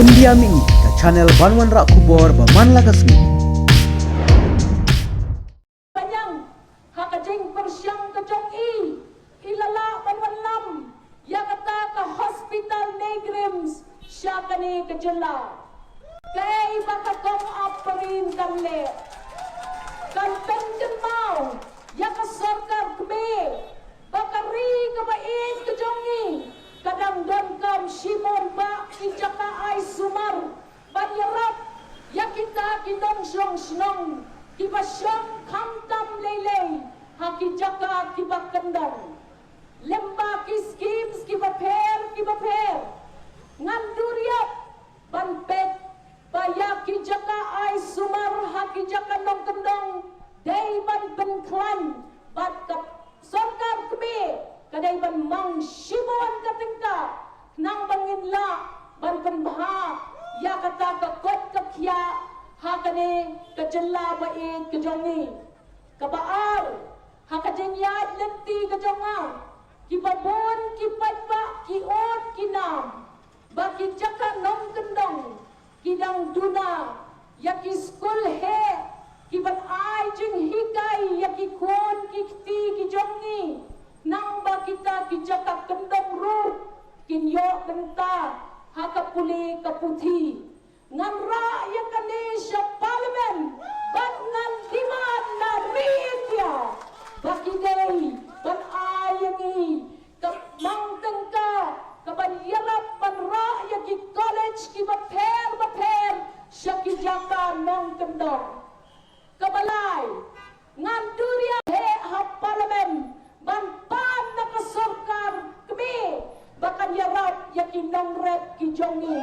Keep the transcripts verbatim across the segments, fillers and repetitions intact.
India Mini, ka channel ban wanrah khubor ba man la ka sngi. Pynïang ha ka jingpyrshang ka jong i, i la lah ban wanlam ïa kata ka hospital NEIGRIHMS sha kane ka jylla. Kaei ba ka kong Ampareen kan leh? Kan pynkynmaw ïa ka sorkar kmie ba ka ri kaba ïeit ka jong i ka dang donkam shibun bah ki jaka ai sumar ban ïarap ïa kita ki nongshong shnong kiba shong khamtam lei lei ha ki jaka kiba kyndong. Lyngba ki schemes kiba pher kiba pher, ngan duh ïap ban peit ba ïa ki jaka ai sumar ha ki jaka nongkyndong dei ban pynkhlaiñ bad ka sorkar kmie ka dei ban mang shibun ka tyngka khnang ba ngin lah ban pynbha ïa kata ka koit ka khiah ha kane ka jylla ba ïeit ka jong i. Kaba ar, ha ka jingïaid lynti ka jong nga, kiba bun ki paidbah ki ong ki nam ba ki jaka nongkyndong ki dang duna ïa ki skul heh kiban ai jinghikai ïa ki khun ki kti ki jong ngi, nangba kita ki jaka kyndong ruh kin ïoh bynta ha ka pule ka puthi. Ngan rah ïa kane sha Parliament bad ngan demand na ri India ba ki dei ban ai ïa ngi ka mang tyngka kaban ïarap ban rah ïa ki college kiba pher ba pher sha ki jaka nongkyndong. Kaba lai, ngan duh ïa heh ha Parliament ban pan na ka sorkar kmie ba kan ïarap ïa ki nongrep ki jong ngi.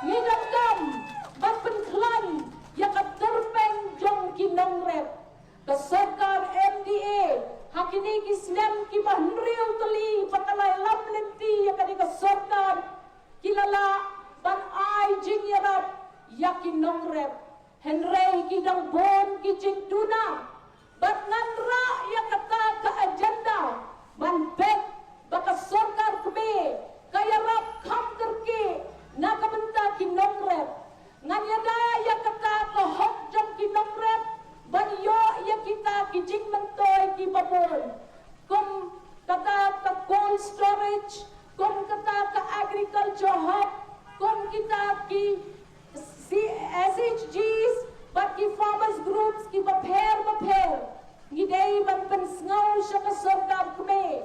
Ngi donkam ban pynkhlaiñ ïa ka tyrpeng jong ki nongrep. Ka sorkar M D A ha kine ki snem kiba hynriew tylli ba ka la ïalam lynti ïa kane ka sorkar, ki la lah ban ai jingïarap ïa ki nongrep. Hynrei ki dang bun ki jingduna bad ngan rah ïa kata ka agenda ban peit ba ka sorkar kmie ka ïarap kham kyrkieh na ka bynta ki nongrep. Ngan ïada ïa kata ka hok jong ki nongrep ban ïoh ïa kita ki jingmyntoi kiba bun, kum kata ka cold storage, kum kata ka agriculture hub, kum kita ki C-, S H Gs bad ki farmers groups kiba pher ba pher. Ngi dei ban pynsngew sha ka sorkar kmie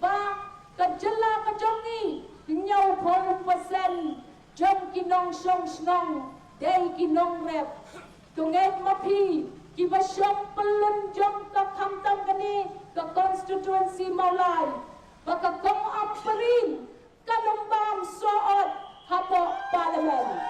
ba ka jylla ka jong ngi, hynñiewphew percent jong ki nongshong shnong dei ki nongrep. To ngeit ma phi kiba shong pyllun jong ka khamtam kane ka constituency Mawlai ba ka kong Ampareen kan ym bam soh ot hapoh Parliament.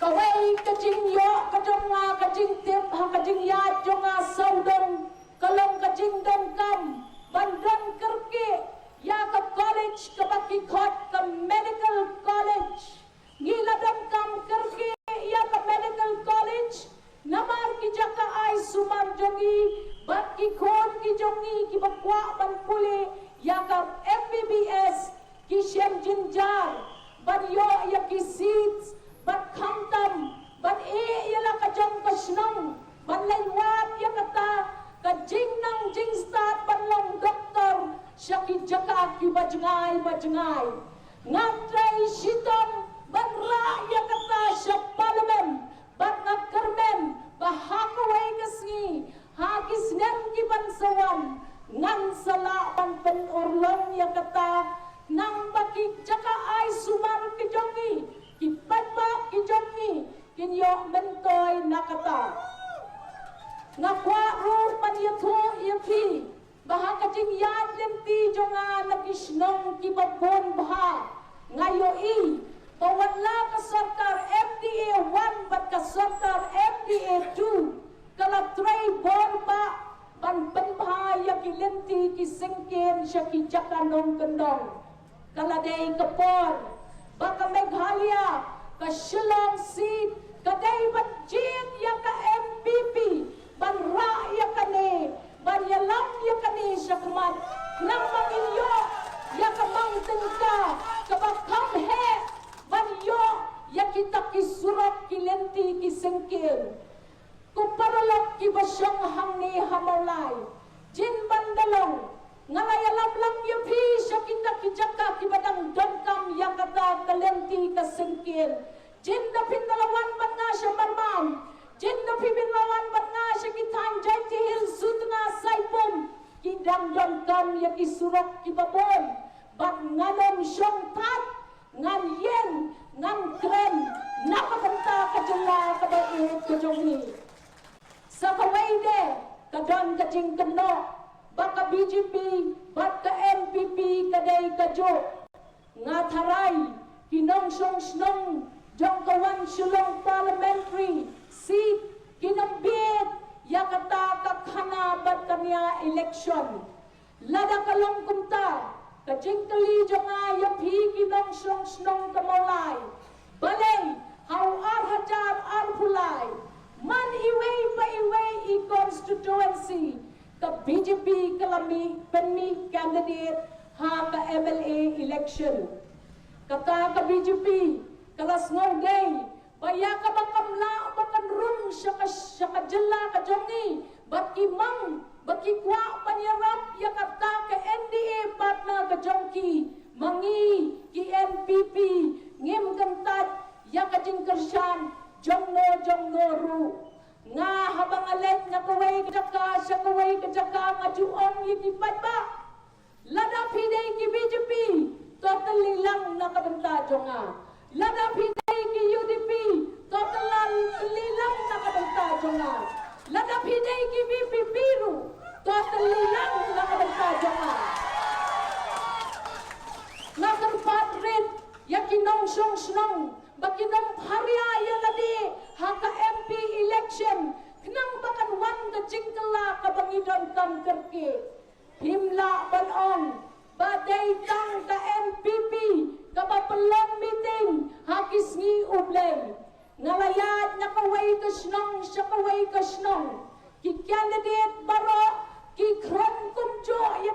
Kawei ka jingïoh ka jong nga, ka jingtip ha ka jingïaid jong nga sawdong, ka long ka jingdonkam ban don kyrkieh ïa ka college kaba ki khot ka medical college. Ngi la donkam kyrkieh ïa ka medical college namar ki jaka ai sumar jong ngi bad ki khun ki jong ngi kiba kwah ban pule ïa ka M B B S, ki shem jynjar ban ïoh ïa ki seats bad khamtam ban ïeh ïa la ka jong ka shnong ban leit wad ïa kata ka jingnang jingstad ban long doktor sha ki jaka kiba jngai ba jngai. Nga trei shitom ban rah ïa kata sha Parliament bad nga kyrmen ba ha kawei ka sngi ha ki snem kiban sa wan ngan sa lah ban pynurlong ïa kata, nangba ki jaka ai sumar ki jong ngi, ki paidbah ki jong ngi kin ïoh myntoi na kata. Nga kwah ruh ban ïathuh ïa phi ba ha ka jingïaid lynti jong nga na ki shnong kiba bun bha, nga ïohi ba wat la ka sorkar M D A one bad ka sorkar M D A two ka la trei bor bha ban pynbha ïa ki lynti ki syngkien sha ki jaka nongkyndong. Ka la dei ka por ba ka Meghalaya, ka Shillong seat ka dei ban jied ïa ka M P P ban rah ïa kane, ban ïalam ïa kane shakhmat, nang ba ngin ïoh ïa ka mang tyngka kaba lynti ki syngkien. Ko paralok kiba shong hangne ha Mawlai, jin ban da long, nga la ïalam lang ïa phi sha kita ki jaka kiba dang donkam ïa kata ka lynti ka syngkien. Jin da phin da la wan bad nga sha Marmam, jin da phi phin la wan bad nga sha ki thaiñ Jaintia Hills, Sutnga, Saipum, ki dang donkam ïa ki surok kiba bun. Bad ngan ym shong thait, ngan ïeng, ngan kren na ka bynta ka jylla kaba ïeit ka jong ngi. Sa kawei de, ka don ka jingkynnoh ba ka B J P bad ka N P P ka dei kajuh. Nga tharai ki nongshong shnong jong ka Wan Shillong Parliamentary Seat kin ym bieit ïa kata ka khana bad ka nia election. Lada ka long kumta, ka jingkylli jong nga ïa phi ki nongshong shnong ka Mawlai, balei ha u ar hajar arphew lai, man iwei pa iwei i constituency, ka B J P ka la mih, pynmih candidate ha ka M L A election? Kata ka B J P ka la sngewdei ba ïa kaba kam lah ba kan rung sha ka, sha ka jylla ka jong ngi, bad ki mang ba ki kwah ban ïarap ïa kata ka N D A partner ka jong ki. Ma ngi ki N P P ngim kyntait ïa ka jingkyrshan jong no jong no ruh. Nga haba nga leit na kawei ka jaka sha kawei ka jaka, nga ju ong ïa ki paidbah, lada phi dei ki B J P, to tylli lang na ka bynta jong nga. Lada phi dei ki U D P, to tylli lang na ka bynta jong nga. Lada phi dei ki V P P ruh, to tylli lang na ka bynta jong nga. Nga kyrpad rit ïa ki nongshong shnong ba kin ym pharia ïa lade ha ka M P election, khnang ba kan wan ka jingkylla kaba ngi donkam kyrkieh. Phim lah ban ong ba dei tang ka N P P kaba pynlong meeting ha ki sngi U Blei. Nga la ïaid na kawei ka shnong sha kawei ka shnong, ki candidate baroh ki khron kumjuh ïa